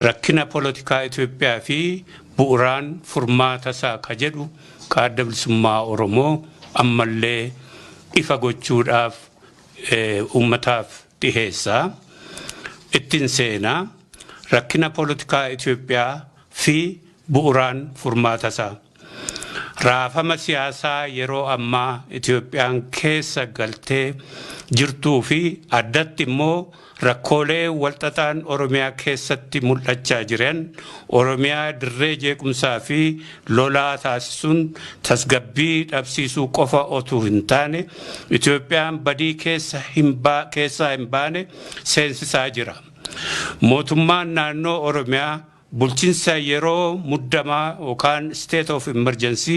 Rakkina polotikaa Itoophiyaa fi bu'uraan furmaata isaa ka jedhu ka Adda Bilisummaa Oromoo ammallee ifa gochuudhaaf uummataaf dhiheessa. Ittiin seenaa rakkina polotikaa Itoophiyaa fi bu'uraan furmaata isaa. Raafama siyaasaa yeroo ammaa Itoophiyaan keessa galtee jirtuu fi addatti immoo rakkoolee walxaxaan Oromiyaa keessatti mul'achaa jiran Oromiyaa dirree jeequmsaa fi lolaa taasisuun tasgabbii dhabsiisuu qofa otuu hin taane Itoophiyaan badii keessaa hin baane seensisaa jira. Mootummaan naannoo Oromiyaa bulchiinsa yeroo muddamaa yookaan state of emergency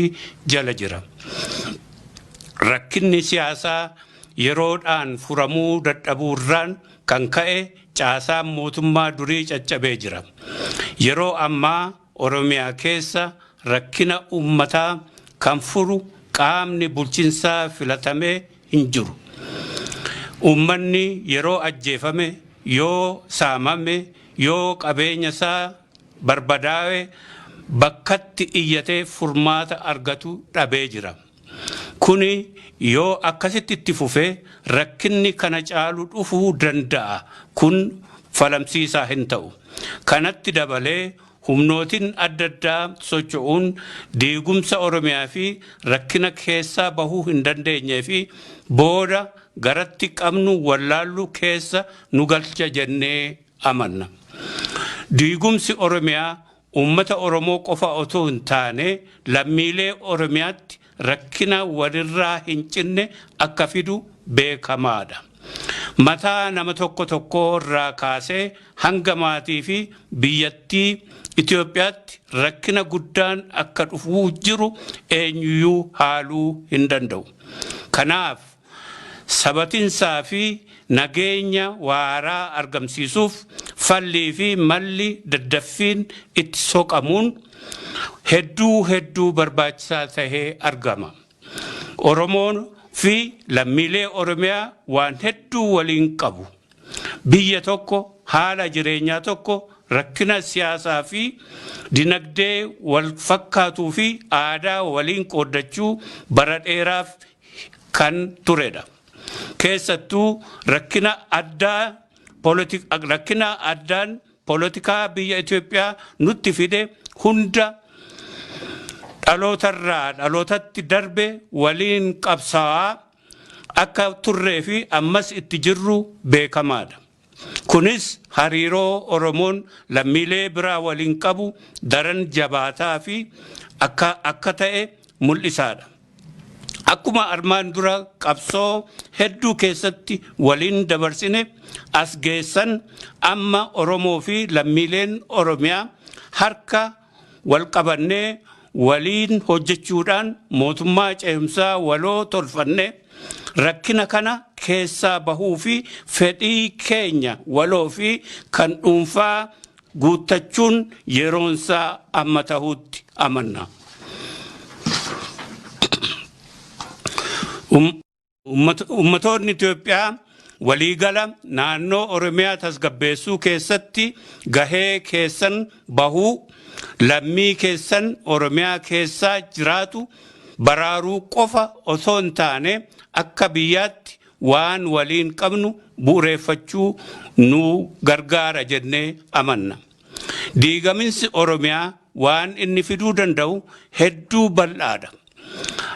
jala jira. Rakkinni siyaasaa yeroodhaan furamuu dadhabuurraan kan ka'e caasaan mootummaa durii caccabee jira. Yeroo ammaa Oromiyaa keessa rakkina uummataa kan furu qaamni bulchiinsaa filatamee hin jiru. Uummanni yeroo ajjeefame, yoo saamame, yoo qabeenya isaa barbadaa'e bakkatti iyyatee furmaata argatu dhabee jira. Kuni yoo akkasitti itti fufee rakkinni kana caalu dhufuu danda'a. Kun falamsiisaa hin ta'u. Kanatti dabalee humnootiin adda addaa socho'uun diigumsa Oromiyaa fi rakkina keessaa bahuu hin dandeenyee fi booda garatti qabnu wallaallu keessa nu galcha jennee amanna. Diigumsi Oromiyaa uummata Oromoo qofa otoo hin taane lammiilee Oromiyaatti rakkina walirraa hin cinne akka fidu beekamaadha. Mataa nama tokko tokko irraa kaasee hanga maatii fi biyyattii Itoophiyaatti rakkina guddaan akka dhufuu jiru eenyuyyuu haaluu hin danda'u. Kanaaf sabatinsaa fi nageenya waaraa argamsiisuuf fallii fi malli daddaffiin itti soqamuun hedduu hedduu barbaachisaa tahee argama. Oromoon fi lammiilee Oromiyaa waan hedduu waliin qabu. Biyya tokko, haala jireenyaa tokko, rakkina siyaasaa fi dinagdee wal fakkaatuu fi aadaa waliin qooddachuu bara dheeraaf kan turedha. Keessattuu rakkina addaan polotikaa biyya Itoophiyaa nutti fide hunda dhalootarraa dhalootatti darbe waliin qabsaa'aa akka turree fi ammas itti jirru beekamaadha. Kunis hariiroo Oromoon lammiilee biraa waliin qabu daran jabaataa fi akka ta'e mul'isaadha. Akkuma armaan dura qabsoo hedduu keessatti waliin dabarsine as geessan amma Oromoo fi lammiileen Oromiyaa harka wal qabannee waliin hojjechuudhaan mootummaa ce'umsaa waloo tolfanne rakkina kana keessaa bahuu fi fedhii keenya waloo fi kan dhuunfaa guuttachuun yeroonsaa amma ta'utti amanna. Ummatoonni Itoophiyaa waliigala naannoo Oromiyaa tasgabbeessuu keessatti gahee keessan bahuu lammii keessan Oromiyaa keessaa jiraatu baraaruu qofa osoo hin taane akka biyyaatti waan waliin qabnu bu'uureffachuu nu gargaara jennee amanna. Diigaminsi Oromiyaa waan inni fiduu danda'u hedduu bal'aadha.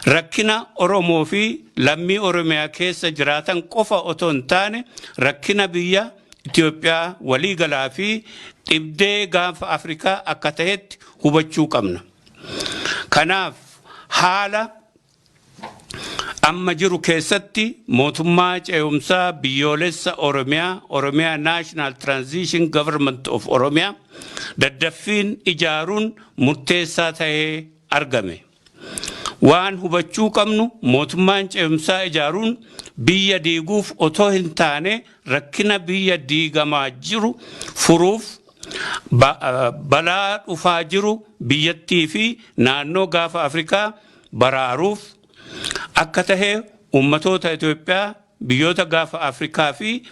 Rakkina Oromoo fi lammii Oromiyaa keessa jiraatan qofa otoo hin taane rakkina biyya Itoophiyaa waliigalaa fi dhibdee gaanfa Afrikaa akka ta'etti hubachuu qabna. Kanaaf haala amma jiru keessatti mootummaa ce'umsaa biyyoolessa Oromiyaa, Oromiyaa National Transition Government of Oromiyaa daddaffiin ijaaruun murteessaa ta'ee argame. Waan hubachuu qabnu mootummaan ce'umsaa ijaaruun biyya diiguuf otoo hin taane rakkina biyya diigamaa jiru furuuf balaa dhufaa jiru biyyattii fi naannoo gaafa Afrikaa baraaruuf akka tahe uummatoota Itoophiyaa biyyoota gaafa Afrikaa fi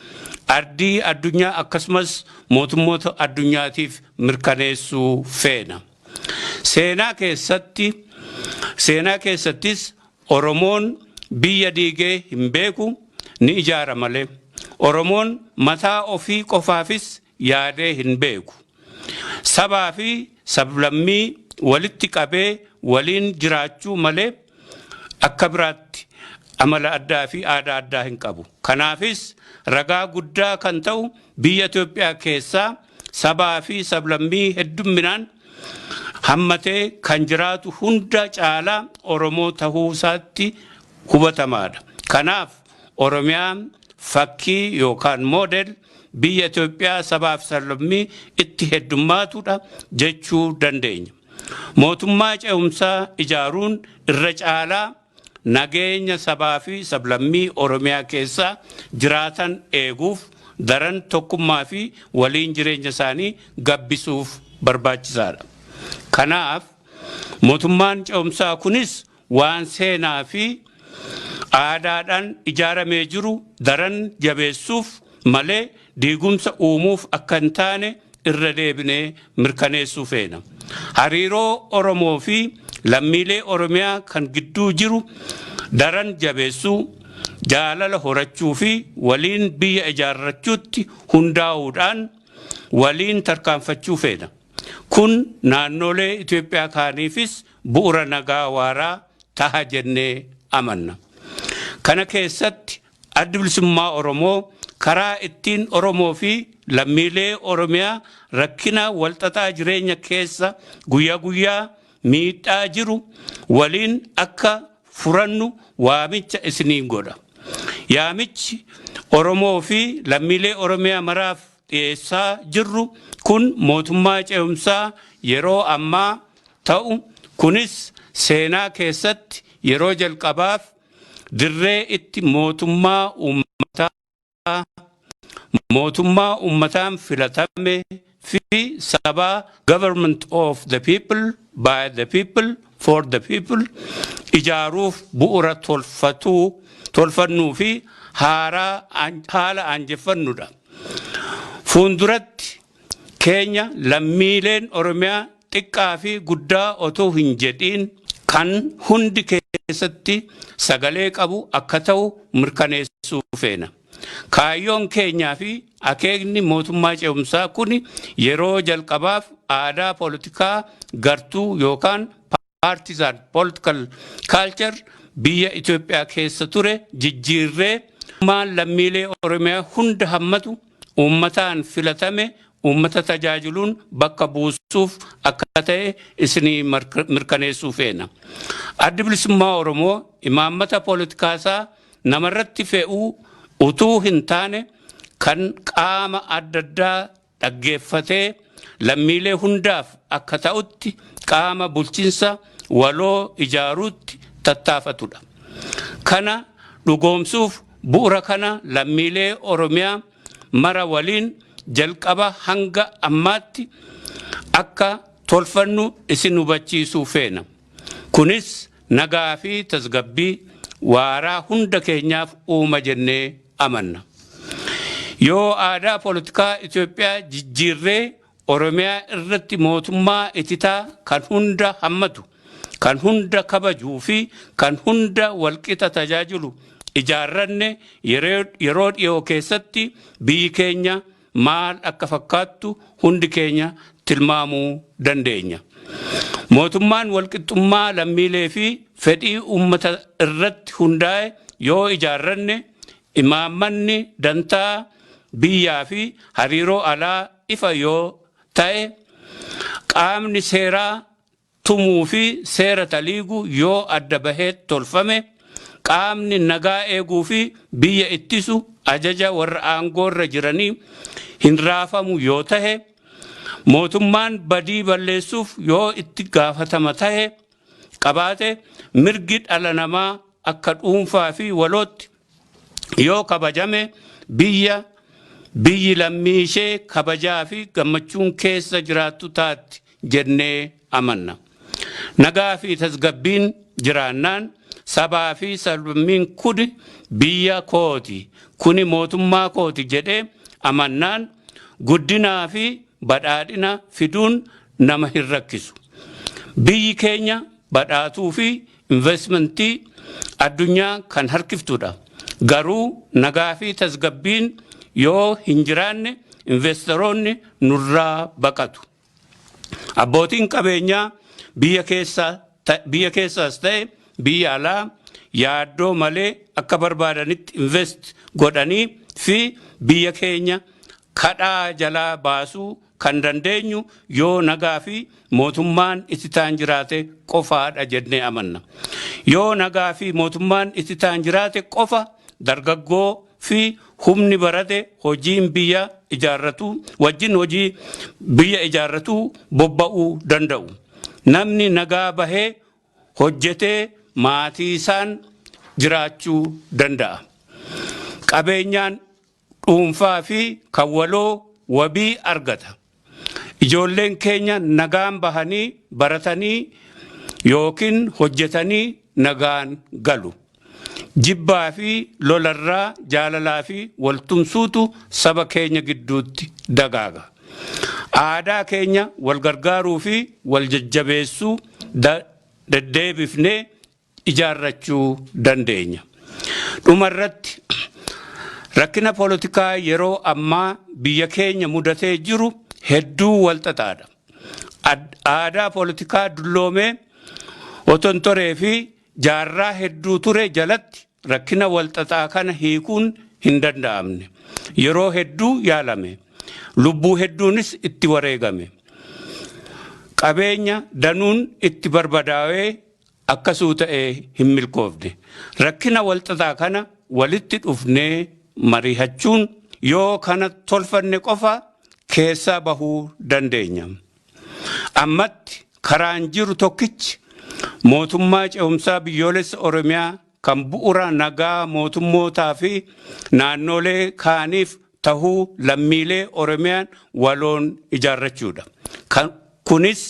ardii addunyaa akkasumas mootummoota addunyaatiif mirkaneessuu feena. Seenaa keessattis Oromoon biyya diigee hin beeku, ni ijaara malee. Oromoon mataa ofii qofaafis yaadee hin beeku. Sabaa fi sablammii walitti qabee waliin jiraachuu malee akka biraatti amala addaa fi aadaa addaa hin qabu. Kanaafis ragaa guddaa kan ta'u biyya Itoophiyaa keessaa sabaa fi sablammii heddumminaan hammatee kan jiraatu hunda caalaa Oromoo tahuu isaatti hubatamaadha. Kanaaf Oromiyaan fakkii yookaan model biyya Itoophiyaa sabaa fi sablammii itti heddummaatudha jechuu dandeenya. Mootummaa ce'umsaa ijaaruun irra caalaa nageenya sabaa fi sablammii Oromiyaa keessa jiraatan eeguuf, daran tokkummaa fi waliin jireenya isaanii gabbisuuf barbaachisaadha. Kanaaf mootummaan ce'umsaa kunis waan seenaa fi aadaadhaan ijaaramee jiru daran jabeessuuf malee diigumsa uumuuf akka hin taane irra deebinee mirkaneessuu feena. Hariiroo Oromoo fi lammiilee Oromiyaa kan gidduu jiru daran jabeessuu, jaalala horachuu fi waliin biyya ijaarrachuutti hundaa'uudhaan waliin tarkaanfachuu feena. Kun naannolee Itoophiyaa kaaniifis bu'uura nagaa waaraa taha jennee amanna. Kana keessatti Addi Bilisummaa Oromoo karaa ittiin Oromoo fi lammiilee Oromiyaa rakkina walxaxaa jireenya keessa guyyaa guyyaa miidhaa jiru waliin akka furannu waamicha isiniin godha. Yaamichi Oromoo fi lammiilee Oromiyaa maraaf dhiyeessaa jirru kun mootummaa ce'umsaa yeroo ammaa ta'u kunis seenaa keessatti yeroo jalqabaaf dirree itti mootummaa uummataan filatame fi sabaa, government of the people, by the people, for the people, ijaaruuf bu'uura tolfatuu tolfannuu fi haaraa haala aanjeffannudha. Fuulduratti keenya lammiileen Oromiyaa xiqqaa fi guddaa otoo hin jedhiin kan hundi keessatti sagalee qabu akka ta'u mirkaneessuu feena. Kaayyoon keenyaa fi akeekni mootummaa ce'umsaa kun yeroo jalqabaaf aadaa poolitikaa gartuu yookaan partisan political culture biyya Itoophiyaa keessa ture jijjiirree maan lammiilee Oromiyaa hunda hammatu, uummataan filatame, uummata tajaajiluun bakka buusuuf akka ta'e isinii mirkaneessuu feena. Addi Bilisummaa Oromoo imaammata poolitikaasaa namarratti fe'uu utuu hin taane kan qaama adda addaa dhaggeeffatee lammiilee hundaaf akka ta'utti qaama bulchiinsa waloo ijaaruutti tattaafatudha. Kana dhugoomsuuf bu'uura kana lammiilee Oromiyaa mara waliin jalqaba hanga ammaatti akka tolfannu isin hubachiisuu feena. Kunis nagaa fi tasgabbii waaraa hunda keenyaaf uuma jennee amanna. Yoo aadaa poolitikaa Itoophiyaa jijjiirree Oromiyaa irratti mootummaa ititaa kan hunda hammatu, kan hunda kabajuu fi kan hunda walqixa tajaajilu ijaarranne, yeroo dhiyoo keessatti biyyi keenya maal akka fakkaattu hundi keenya tilmaamuu dandeenya. Mootummaan walqixxummaa lammiilee fi fedhii uummata irratti hundaa'e yoo ijaarranne, imaammanni dantaa biyyaa fi hariiroo alaa ifa yoo ta'e, qaamni seeraa tumuu fi seera taliigu yoo adda bahee tolfame, qaamni nagaa eeguu fi biyya ittisu ajaja warra aangoorra jiranii hin raafamu yoo tahe, mootummaan badii balleessuuf yoo itti gaafatama tahe qabaate, mirgi dhala namaa akka dhuunfaa fi walootti yoo kabajame, biyyi lammii ishee kabajaa fi gammachuun keessa jiraattu taatti jennee amanna. Nagaa fi tasgabbiin jiraannaan sabaa fi sablammiin kuni Biyya kooti, kuni mootummaa kooti jedhee amannaan guddinaa fi badhaadhina fiduun nama hin rakkisu. Biyyi keenya badhaatuu fi investmentii addunyaa kan harkiftudha. Garuu nagaa fi tasgabbiin yoo hin jiraanne investoroonni nurraa baqatu. Abbootiin qabeenyaa biyya keessaas ta'e biyya alaa yaaddoo malee akka barbaadanitti invest godhanii fi biyya keenya kadhaa jalaa baasuu kan dandeenyu yoo nagaa fi mootummaan itti ta'an jiraate qofaadha jennee amanna. Yoo nagaa fi mootummaan itti ta'an jiraate qofa dargaggoo fi humni barate hojiin biyya ijaarratu wajjin hojii biyya ijaarratu bobba'uu danda'u. Namni nagaa bahee hojjetee maatii isaan jiraachuu danda'a. Qabeenyaan dhuunfaa fi kan waloo wabii argata. Ijoolleen keenya nagaan bahanii baratanii yookiin hojjetanii nagaan galu. Jibbaa fi lolarraa jaalalaa fi waltumsuutu saba keenya gidduutti dagaaga. Aadaa keenya wal gargaaruu fi wal jajjabeessuu deddeebifnee ijaarrachuu dandeenya. Dhumarratti rakkina poolitikaa yeroo ammaa biyya keenya mudatee jiru hedduu walxaxaadha. Aadaa poolitikaa dulloomee otontoree fi jaarraa hedduu ture jalatti rakkina walxaxaa kana hiikuun hin danda'amne. Yeroo hedduu yaalame. Lubbuu hedduunis itti wareegame. Qabeenya danuun itti barbadaa'ee akkasuu ta'ee hin milkoofne. Rakkina walxaxaa kana walitti dhufnee mari'achuun yoo kana tolfanne qofa keessaa bahuu dandeenya. Ammatti karaan jiru tokkichi mootummaa ce'umsaa biyyoolessa Oromiyaa kan bu'uura nagaa mootummootaa fi naannolee kaaniif tahuu lammiilee Oromiyaan waloon ijaarrachuudha. Kunis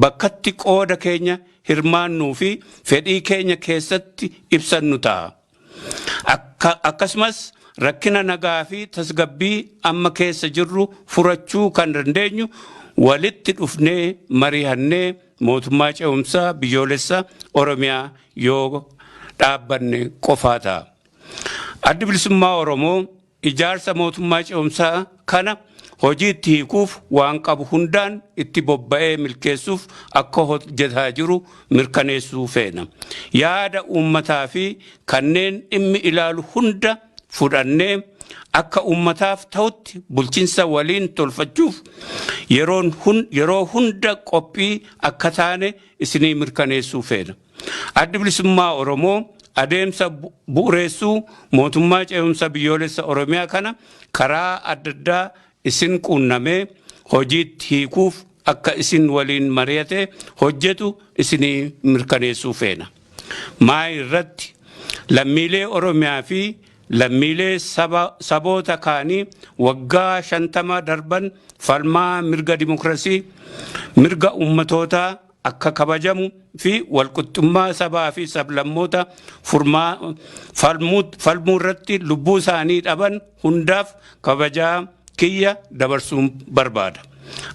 bakkatti qooda keenya hirmaannuu fi fedhii keenya keessatti ibsannu ta'a. Akkasumas rakkina nagaa fi tasgabbii amma keessa jirru furachuu kan dandeenyu walitti dhufnee mari'annee mootummaa ce'umsaa biyyoolessa Oromiyaa yoo dhaabbanne qofaa ta'a. Addi Bilisummaa Oromoo ijaarsa mootummaa ce'umsaa kana hojiitti hiikuuf waan qabu hundaan itti bobba'ee milkeessuuf akka hojjetaa jiru mirkaneessuu feena. Yaada uummataa fi kanneen dhimmi ilaalu hunda fudhannee akka uummataaf ta'utti bulchiinsa waliin tolfachuuf yeroo hunda qophii akka taane isinii mirkaneessuu feena. Addi Bilisummaa Oromoo adeemsa bu'uureessuu mootummaa ce'umsa biyyoolessa Oromiyaa kana karaa adda addaa isin quunnamee hojiitti hiikuuf akka isin waliin mari'ate hojjetu isinii mirkaneessuu feena. Maa irratti lammiilee Oromiyaa fi lammiilee saboota kaanii waggaa 50 darban falmaa mirga dimokiraasii mirga uummatootaa akka kabajamu fi walqixxummaa sabaa fi sablammoota falmuu irratti lubbuu isaanii dhaban hundaaf kabajaa kiyya dabarsuun barbaada.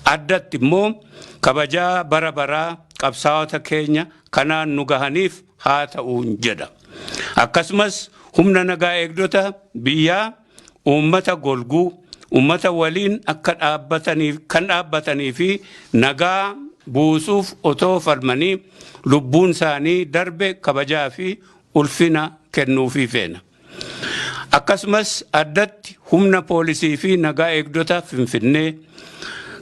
Addatti immoo kabajaa bara baraa qabsaa'ota keenya kanaan nu gahaniif haa ta'uun jedha. Akkasumas humna nagaa eegdota biyyaa uummata golguu uummata waliin akka dhaabbataniif kan dhaabbatanii fi nagaa buusuuf otoo falmanii lubbuun isaanii darbe kabajaa fi ulfina kennuufii feena. Akkasumas addatti humna poolisii fi nagaa eegdota Finfinnee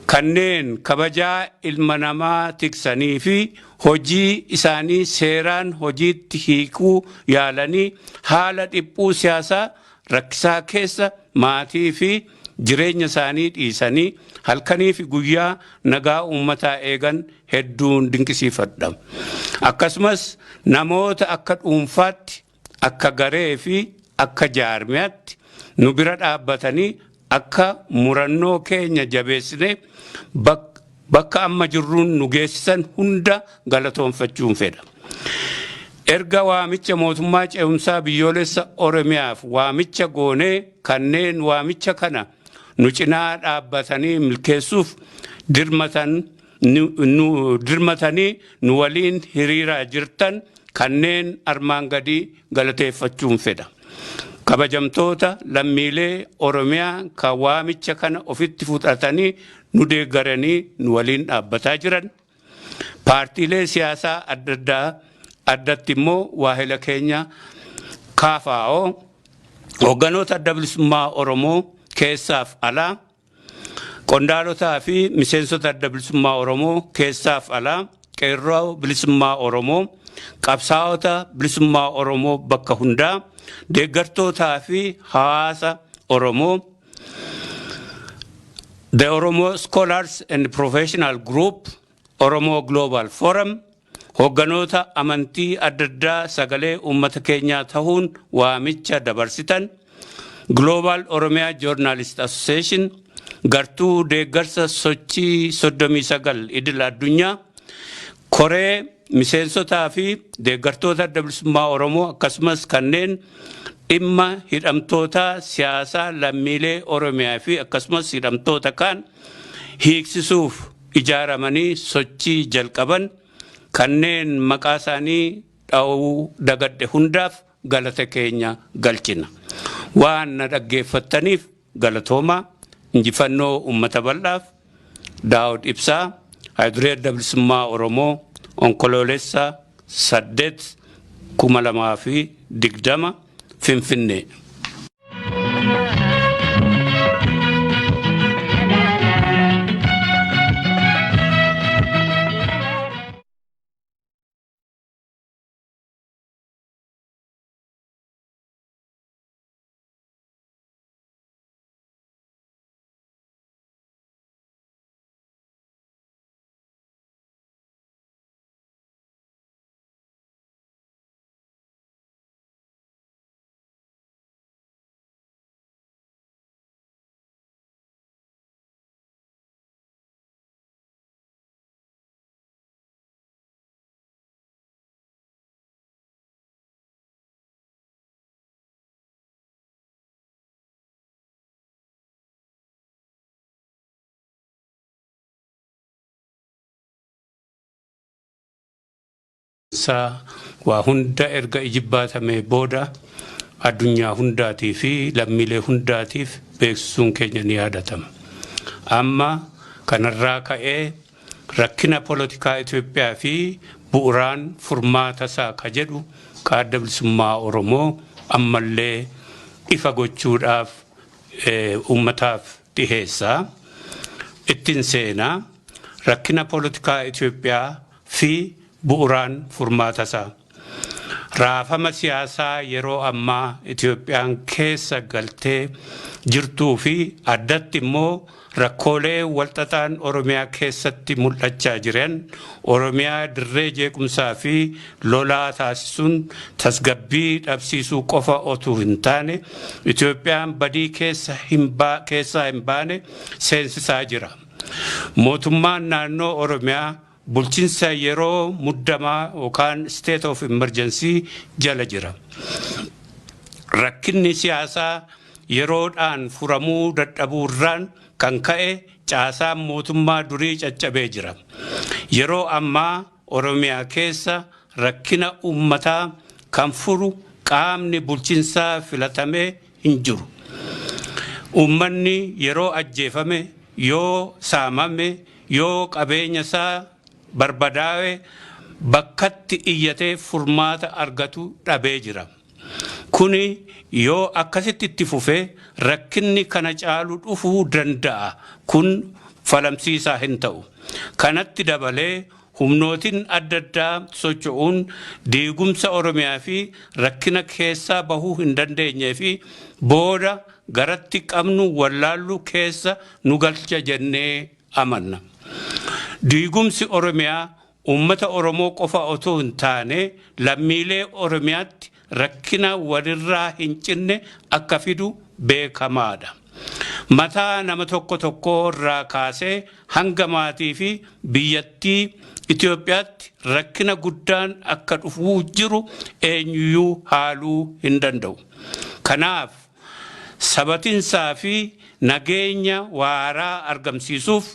kanneen kabajaa ilma namaa tiksanii fi hojii isaanii seeraan hojiitti hiikuu yaalanii haala dhiphuu siyaasaa rakkisaa keessa maatii fi jireenya isaanii dhiisanii halkanii fi guyyaa nagaa uummataa eegan hedduun dinqisiifadha. Akkasumas namoota akka dhuunfaatti, akka garee fi akka jaarmiyaatti nu bira dhaabbatanii akka murannoo keenya jabeessine bakka amma jirruun nu geessisan hunda galatoonfachuun fedha. Erga waamicha mootummaa ce'umsaa biyyoolessa Oromiyaaf waamicha goonee kanneen waamicha kana nu cinaa dhaabbatanii milkeessuuf dirmatanii nu waliin hiriiraa jirtan kanneen armaan gadii galateeffachuun fedha. Kabajamtoota lammiilee Oromiyaa kan waamicha kana ofitti fudhatanii nu deeggaranii nu waliin dhaabbataa jiran, paartiilee siyaasaa adda addaa, addatti immoo waahila keenya KFO, hoogganoota Adda Bilisummaa Oromoo keessaaf alaa, qondaalotaa fi miseensota Adda Bilisummaa Oromoo keessaaf alaa, qeerroo bilisummaa Oromoo, qabsaa'ota bilisummaa Oromoo bakka hundaa, deeggartootaa fi hawaasa Oromoo, The Oromo Scholars and Professional Group, Oromo Global Forum, hoogganoota amantii adda addaa sagalee uummata keenyaa ta'uun waamicha dabarsitan, Global Oromia Journalist Association, gartuu deeggarsa sochii 39 idil addunyaa, koree miseensotaa fi deeggartoota Adda Bilisummaa Oromoo, akkasumas kanneen dhimma hidhamtoota siyaasaa lammiilee Oromiyaa fi akkasumas hidhamtoota kaan hiiksisuuf ijaaramanii sochii jalqaban, kanneen maqaa isaanii dha'uu dagadhe hundaaf galata keenya galchina. Waan na dhaggeeffattaniif galatoomaa. Injifannoo uummata bal'aaf. Daawud Ibsaa, Hayiduree Adda Bilisummaa Oromoo, Onkoloolessa 8, 2020, Finfinnee. Waa hunda erga ijibbaatamee booda addunyaa hundaatii fi lammiilee hundaatiif beeksisuun keenya ni yaadatama. Amma kanarraa ka'ee rakkina poolitikaa Itoophiyaa fi bu'uraan furmaata isaa ka jedhu ka Adda Bilisummaa Oromoo ammallee ifa gochuudhaaf uummataaf dhiheessa. Ittiin seenaa rakkina poolitikaa Itoophiyaa fi bu'uraan furmaata isaa. Raafama siyaasaa yeroo ammaa Itoophiyaan keessa galtee jirtuu fi addatti immoo rakkoolee walxaxaan Oromiyaa keessatti mul'achaa jiran Oromiyaa dirree jeequmsaa fi lolaa taasisuun tasgabbii dhabsiisuu qofa otuu hin taane Itoophiyaan badii keessaa hin baane seensisaa jira. Mootummaan naannoo Oromiyaa bulchiinsa yeroo muddamaa yookaan state of emergency jala jira. Rakkinni siyaasaa yeroodhaan furamuu dadhabuurraan kan ka'e caasaan mootummaa durii caccabee jira. Yeroo ammaa Oromiyaa keessa rakkina uummataa kan furu qaamni bulchiinsaa filatamee hin jiru. Uummanni yeroo ajjeefame, yoo saamame, yoo qabeenya isaa barbadaa'e bakkatti iyyatee furmaata argatu dhabee jira. Kuni yoo akkasitti itti fufee rakkinni kana caalu dhufuu danda'a. Kun falamsiisaa hin ta'u. Kanatti dabalee humnootiin adda addaa socho'uun diigumsa Oromiyaa fi rakkina keessaa bahuu hin dandeenyee fi booda garatti qabnu wallaallu keessa nu galcha jennee amanna. Diigumsi Oromiyaa uummata Oromoo qofa otoo hin taane lammiilee Oromiyaatti rakkina walirraa hin cinne akka fidu beekamaadha. Mataa nama tokko tokko irraa kaasee hanga maatii fi biyyattii Itoophiyaatti rakkina guddaan akka dhufuu jiru eenyuyyuu haaluu hin danda'u. Kanaaf sabatinsaa fi nageenya waaraa argamsiisuuf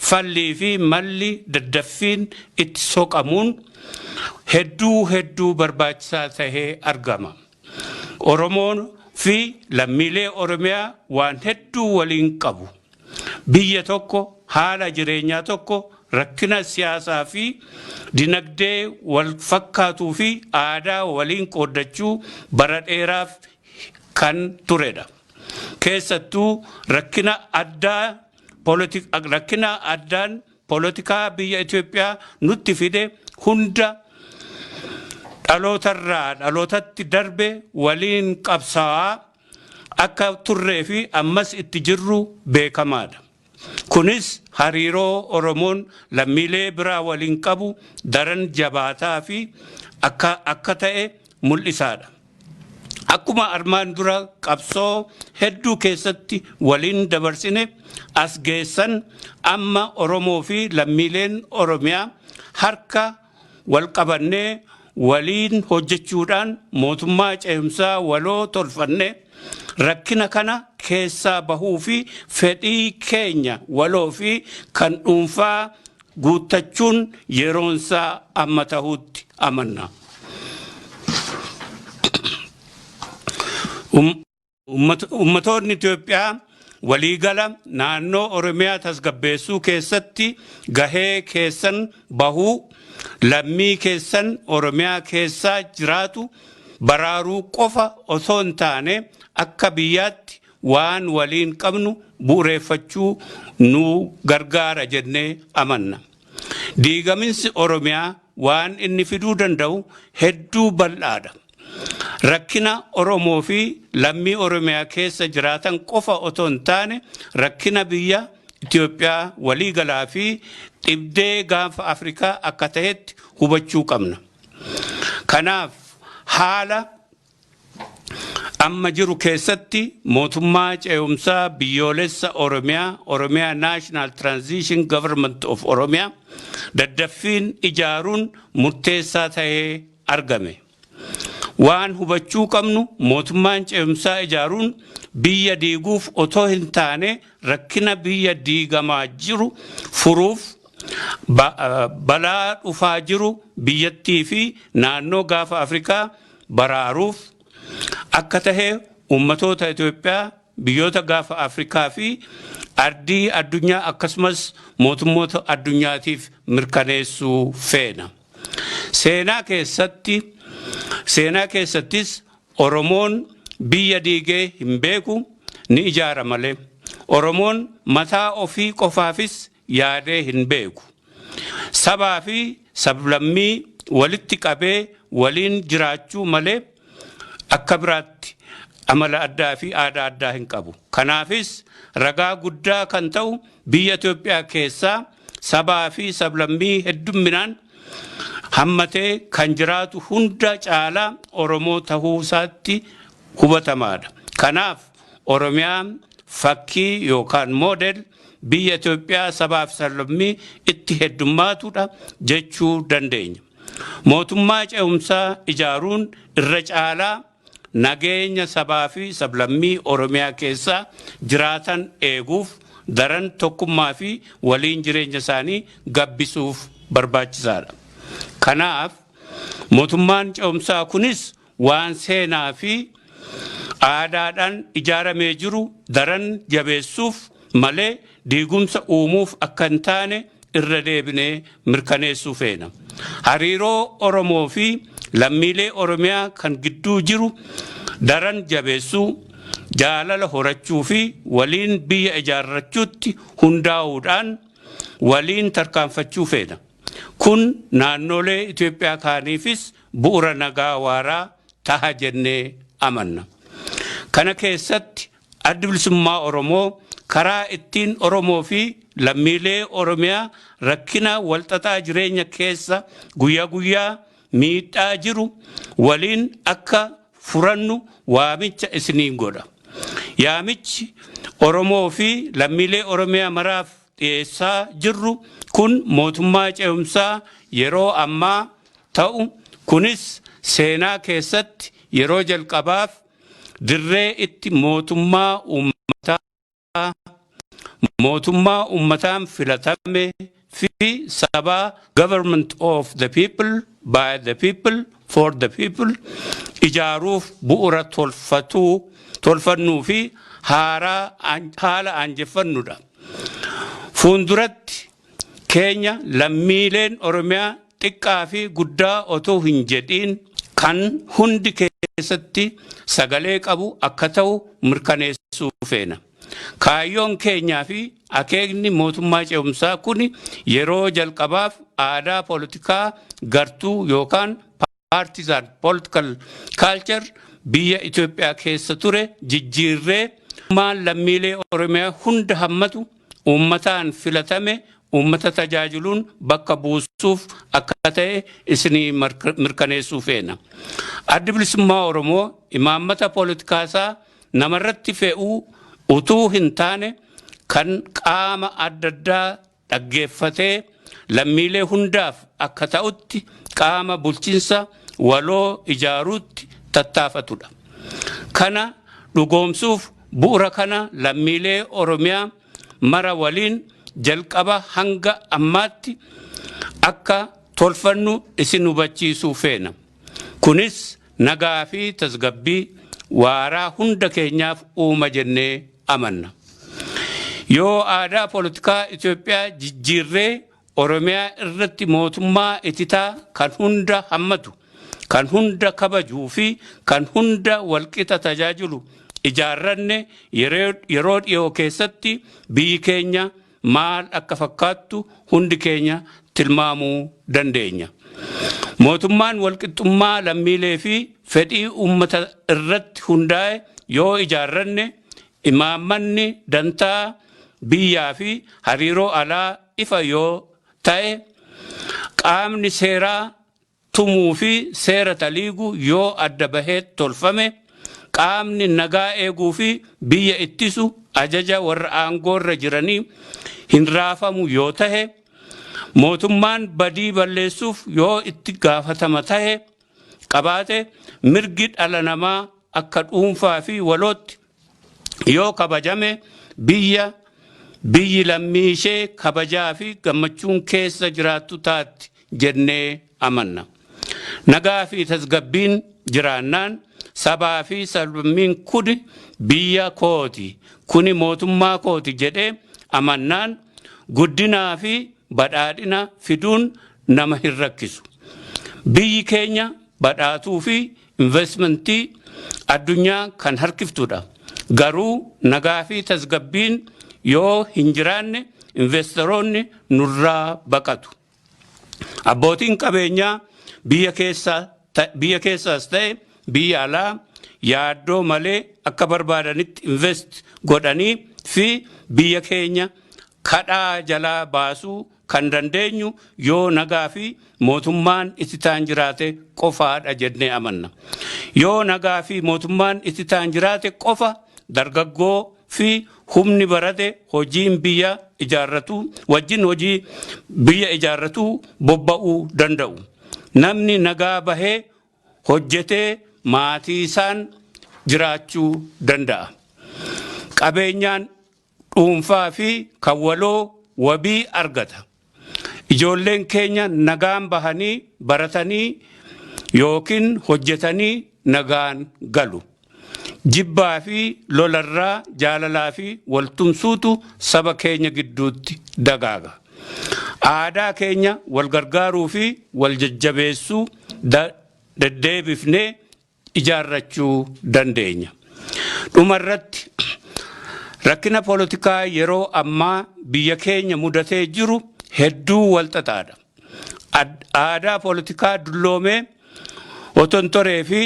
fallii fi malli daddaffiin itti soqamuun hedduu hedduu barbaachisaa tahee argama. Oromoon fi lammiilee Oromiyaa waan hedduu waliin qabu. Biyya tokko, haala jireenyaa tokko, rakkina siyaasaa fi dinagdee wal fakkaatuu fi aadaa waliin qooddachuu bara dheeraaf kan turedha. Keessattuu rakkina addaan poolitikaa biyya Itoophiyaa nutti fide hunda dhalootarraa dhalootatti darbe waliin qabsaa'aa akka turree fi ammas itti jirru beekamaadha. Kunis hariiroo Oromoon lammiilee biraa waliin qabu daran jabaataa fi akka ta'e mul'isaadha. Akkuma armaan dura qabsoo hedduu keessatti waliin dabarsine as geessan, amma Oromoo fi lammiileen Oromiyaa harka wal qabannee waliin hojjechuudhaan mootummaa ce'umsaa waloo tolfannee rakkina kana keessaa bahuu fi fedhii keenya waloo fi kan dhuunfaa guuttachuun yeroonsaa amma ta'utti amanna. Ummatoonni Itoophiyaa waliigala naannoo Oromiyaa tasgabbeessuu keessatti gahee keessan bahuu, lammii keessan Oromiyaa keessaa jiraatu baraaruu qofa osoo hin taane akka biyyaatti waan waliin qabnu bu'uureffachuu nu gargaara jennee amanna. Diigaminsi Oromiyaa waan inni fiduu danda'u hedduu bal'aadha. Rakkina Oromoo fi lammii Oromiyaa keessa jiraatan qofa otoo hin taane rakkina biyya Itoophiyaa waliigalaa fi dhibdee Gaanfa Afrikaa akka ta'etti hubachuu qabna. Kanaaf haala amma jiru keessatti mootummaa ce'umsaa biyyoolessa Oromiyaa, Oromiyaa National Transition Government of Oromiyaa, daddaffiin ijaaruun murteessaa ta'ee argame. Waan hubachuu qabnu, mootummaan ce'umsaa ijaaruun biyya diiguuf otoo hin taane rakkina biyya diigamaa jiru furuuf, balaa dhufaa jiru biyyattii fi naannoo Gaafa Afrikaa baraaruuf akka tahe uummatoota Itoophiyaa, biyyoota Gaafa Afrikaa fi ardii addunyaa akkasumas mootummoota addunyaatiif mirkaneessuu feena. Seenaa keessattis Oromoon biyya diigee hin beeku, ni ijaara malee. Oromoon mataa ofii qofaafis yaadee hin beeku. Sabaa fi sablammii walitti qabee waliin jiraachuu malee akka biraatti amala addaa fi aadaa addaa hin qabu. Kanaafis ragaa guddaa kan ta'u biyya Itoophiyaa keessaa sabaa fi sablammii heddumminaan hammatee kan jiraatu hunda caalaa Oromoo tahuu isaatti hubatamaadha. Kanaaf Oromiyaan fakkii yookaan model biyya Itoophiyaa sabaaf sablammii itti heddummaatudha jechuu dandeenya. Mootummaa ce'umsaa ijaaruun irra caalaa nageenya sabaa fi sablammii Oromiyaa keessa jiraatan eeguuf, daran tokkummaa fi waliin jireenya isaanii gabbisuuf barbaachisaadha. Kanaaf mootummaan ce'umsaa kunis waan seenaa fi aadaadhaan ijaaramee jiru daran jabeessuuf malee diigumsa uumuuf akka hin taane irra deebinee mirkaneessuu feena. Hariiroo Oromoo fi lammiilee Oromiyaa kan gidduu jiru daran jabeessuu, jaalala horachuu fi waliin biyya ijaarrachuutti hundaa'uudhaan waliin tarkaanfachuu feena. Kun naannolee Itoophiyaa kaaniifis bu'uura nagaa waaraa taha jennee amanna. Kana keessatti Addi Bilisummaa Oromoo karaa ittiin Oromoo fi lammiilee Oromiyaa rakkina walxaxaa jireenya keessa guyyaa guyyaa miidhaa jiru waliin akka furannu waamicha isiniin godha. Yaamichi Oromoo fi lammiilee Oromiyaa maraaf dhiyeessaa jirru kun mootummaa ce'umsaa yeroo ammaa ta'u, kunis seenaa keessatti yeroo jalqabaaf dirree itti mootummaa uummataan filatame fi sabaa, government of the people, by the people, for the people, ijaaruuf bu'uura tolfatuu tolfannuu fi haala aanjeffannudha. Fuulduratti keenya lammiileen Oromiyaa xiqqaa fi guddaa otoo hin jedhiin kan hundi keessatti sagalee qabu akka ta'u mirkaneessuu feena. Kaayyoon keenyaa fi akeekni mootummaa ce'umsaa kun yeroo jalqabaaf aadaa poolitikaa gartuu yookaan partisan political culture biyya Itoophiyaa keessa ture jijjiirree, maan lammiilee Oromiyaa hunda hammatu, uummataan filatame, uummata tajaajiluun bakka buusuuf akka ta'e isinii mirkaneessuu feena. Addi Bilisummaa Oromoo imaammata poolitikaasaa namarratti fe'uu utuu hin taane, kan qaama adda addaa dhaggeeffatee lammiilee hundaaf akka ta'utti qaama bulchiinsa waloo ijaaruutti tattaafatudha. Kana dhugoomsuuf bu'uura kana lammiilee Oromiyaa mara waliin jalqaba hanga ammaatti akka tolfannu isin hubachiisuu feena. Kunis nagaa fi tasgabbii waaraa hunda keenyaaf uuma jennee amanna. Yoo aadaa poolitikaa Itoophiyaa jijjiirree Oromiyaa irratti mootummaa ititaa kan hunda hammatu, kan hunda kabajuu fi kan hunda walqixa tajaajilu ijaarranne, yeroo dhiyoo keessatti biyyi keenya maal akka fakkaattu hundi keenya tilmaamuu dandeenya. Mootummaan walqixxummaa lammiilee fi fedhii uummata irratti hundaa'e yoo ijaarranne, imaammanni dantaa biyyaa fi hariiroo alaa ifa yoo ta'e, qaamni seeraa tumuu fi seera taliigu yoo adda bahee tolfame, qaamni nagaa eeguu fi biyya ittisu ajaja warra aangoorra jiranii hin raafamu yoo tahe, mootummaan badii balleessuuf yoo itti gaafatama tahe qabaate, mirgi dhala namaa akka dhuunfaa fi walootti yoo kabajame, biyyi lammii ishee kabajaa fi gammachuun keessa jiraattu taatti jennee amanna. Nagaa fi tasgabbiin jiraannaan sabaa fi sablammiin kuni biyya kooti, kuni mootummaa kooti jedhee amannaan, guddinaa fi badhaadhina fiduun nama hin rakkisu. Biyyi keenya badhaatuu fi investmentii addunyaa kan harkiftudha. Garuu nagaa fi tasgabbiin yoo hin jiraanne investoroonni nurraa baqatu. Abbootiin qabeenyaa biyya keessaas ta'e biyya alaa yaaddoo malee akka barbaadanitti invest godhanii fi biyya keenya kadhaa jalaa baasuu kan dandeenyu yoo nagaa fi mootummaan itti jiraate qofaadha jennee amanna. Yoo nagaa fi mootummaan itti jiraate qofa dargaggoo fi humni barate hojiin biyya ijaarratu wajjin hojii biyya ijaarratu bobba'uu danda'u. Namni nagaa bahee hojjetee maatii isaan jiraachuu danda'a. Qabeenyaan dhuunfaa fi kan waloo wabii argata. Ijoolleen keenya nagaan bahanii baratanii yookiin hojjetanii nagaan galu. Jibbaa fi lolarraa jaalalaa fi waltumsuutu saba keenya gidduutti dagaaga. Aadaa keenya wal gargaaruu fi wal jajjabeessuu deddeebifnee ijaarrachuu dandeenya. Dhumarratti, rakkina poolitikaa yeroo ammaa biyya keenya mudatee jiru hedduu walxaxaadha. Aadaa poolitikaa dulloomee otontoree fi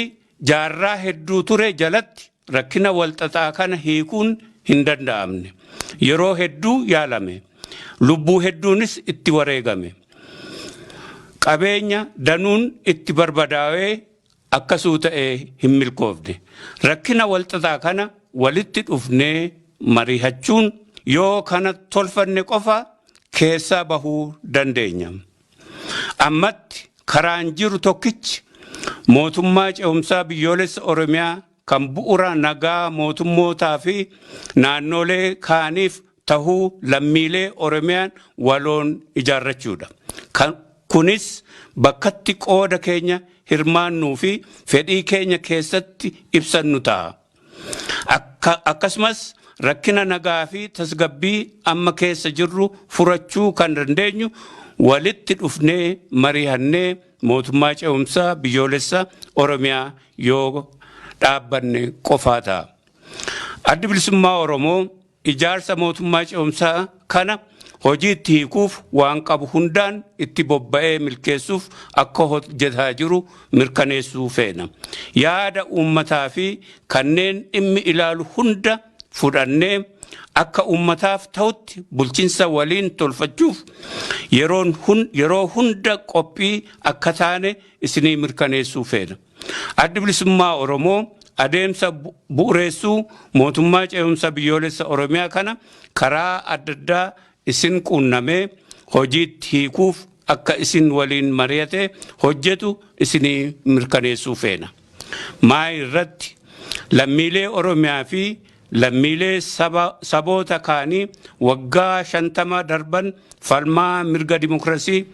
jaarraa hedduu ture jalatti rakkina walxaxaa kana hiikuun hin danda'amne. Yeroo hedduu yaalame. Lubbuu hedduunis itti wareegame. Qabeenya danuun itti barbadaa'ee akkasuu ta'ee hin milkoofne. Rakkina walxaxaa kana walitti dhufnee mari'achuun yoo kana tolfanne qofa keessaa bahuu dandeenya. Ammatti karaan jiru tokkichi mootummaa ce'umsaa biyyoolessa Oromiyaa kan bu'uura nagaa mootummootaa fi naannolee kaaniif tahuu lammiilee Oromiyaan waloon ijaarrachuudha. Kunis bakkatti qooda keenya hirmaannuu fi fedhii keenya keessatti ibsannu ta'a. Akkasumas rakkina nagaa fi tasgabbii amma keessa jirru furachuu kan dandeenyu walitti dhufnee mari'annee mootummaa ce'umsaa biyyoolessa Oromiyaa yoo dhaabbanne qofaa ta'a. Addi Bilisummaa Oromoo ijaarsa mootummaa ce'umsaa kana hojiitti hiikuuf waan qabu hundaan itti bobba'ee milkeessuuf akka hojjetaa jiru mirkaneessuu feena. Yaada uummataa fi kanneen dhimmi ilaalu hunda fudhannee akka uummataaf ta'utti bulchiinsa waliin tolfachuuf yeroo hunda qophii akka taane isinii mirkaneessuu feena. Addi Bilisummaa Oromoo adeemsa bu'uureessuu mootummaa ce'umsa biyyoolessa Oromiyaa kana karaa adda addaa isin quunnamee hojiitti hiikuuf akka isin waliin mari'ate hojjetu isinii mirkaneessuu feena. Maa irratti lammiilee Oromiyaa fi lammiilee saboota kaanii waggaa 50 darban falmaa mirga dimokiraasii,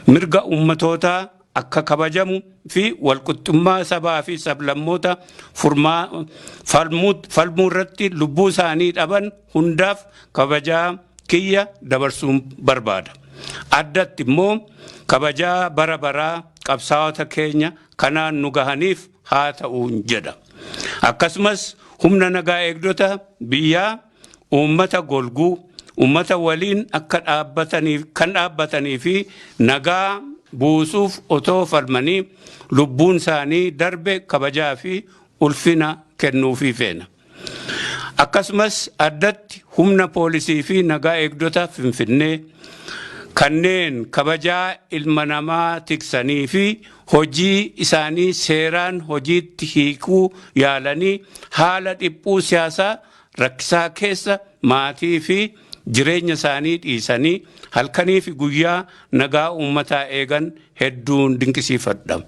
mirga uummatootaa akka kabajamu fi walqixxummaa sabaa fi sablammoota falmuu irratti lubbuu isaanii dhaban hundaaf kabajaa kiyya dabarsuun barbaada. Addatti immoo kabajaa bara baraa qabsaa'ota keenya kanaan nu gahaniif haa ta'uun jedha. Akkasumas humna nagaa eegdota biyyaa uummata golguu, uummata waliin akka dhaabbataniif kan dhaabbatanii fi nagaa buusuuf otoo falmanii lubbuun isaanii darbe kabajaa fi ulfina kennuufii feena. Akkasumas addatti humna poolisii fi nagaa eegdota Finfinnee kanneen kabajaa ilma namaa tiksanii fi hojii isaanii seeraan hojiitti hiikuu yaalanii haala dhiphuu siyaasaa rakkisaa keessa maatii fi jireenya isaanii dhiisanii halkanii fi guyyaa nagaa uummataa eegan hedduun dinqisiifadha.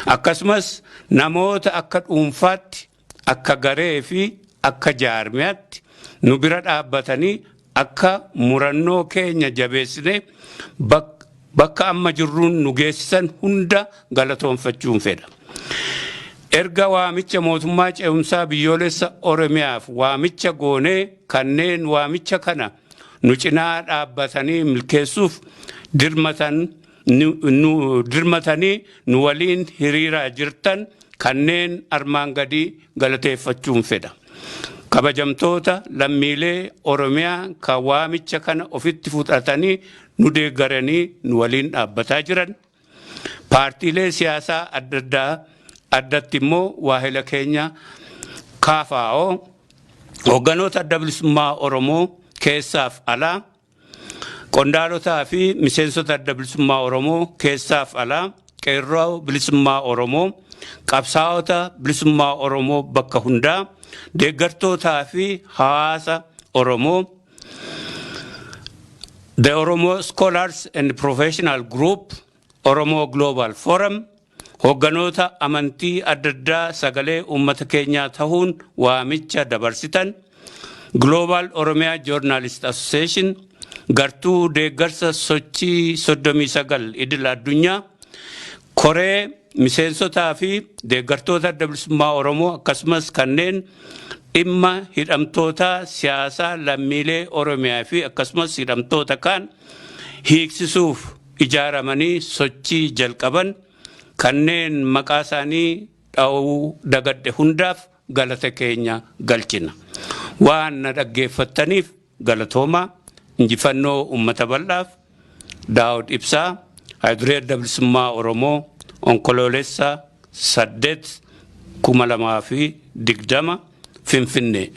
Akkasumas namoota akka dhuunfaatti, akka garee fi akka jaarmiyaatti nu bira dhaabbatanii akka murannoo keenya jabeessine bakka amma jirruun nu geessisan hunda galatoonfachuun fedha. Erga waamicha mootummaa ce'umsaa biyyoolessa Oromiyaaf waamicha goonee kanneen waamicha kana nu cinaa dhaabbatanii milkeessuuf dirmatanii nu waliin hiriiraa jirtan kanneen armaan gadii galateeffachuun fedha. Kabajamtoota lammiilee Oromiyaa kan waamicha kana ofitti fudhatanii nu deeggaranii nu waliin dhaabbataa jiran, paartiilee siyaasaa adda addaa, addatti immoo waahila keenya KFO, hoogganoota Adda Bilisummaa Oromoo keessaaf alaa, qondaalotaa fi miseensota Adda Bilisummaa Oromoo keessaaf alaa, qeerroo bilisummaa Oromoo, qabsaa'ota bilisummaa Oromoo bakka hundaa, deeggartootaa fi hawaasa Oromoo, The Oromo Scholars and Professional Group, Oromo Global Forum, hoogganoota amantii adda addaa sagalee uummata keenyaa ta'uun waamicha dabarsitan, Global Oromia Journalist Association, gartuu deeggarsa sochii 39 idil addunyaa, koree miseensotaa fi deeggartoota Adda Bilisummaa Oromoo, akkasumas kanneen dhimma hidhamtoota siyaasaa lammiilee Oromiyaa fi akkasumas hidhamtoota kaan hiiksisuuf ijaaramanii sochii jalqaban, kanneen maqaa isaanii dha'uu dagadhe hundaaf galata keenya galchina. Waan na dhaggeeffattaniif galatoomaa. Injifannoo uummata bal'aaf. Daawud Ibsaa, Hayiduree Adda Bilisummaa Oromoo, Onkoloolessa 8, 2020, Finfinnee.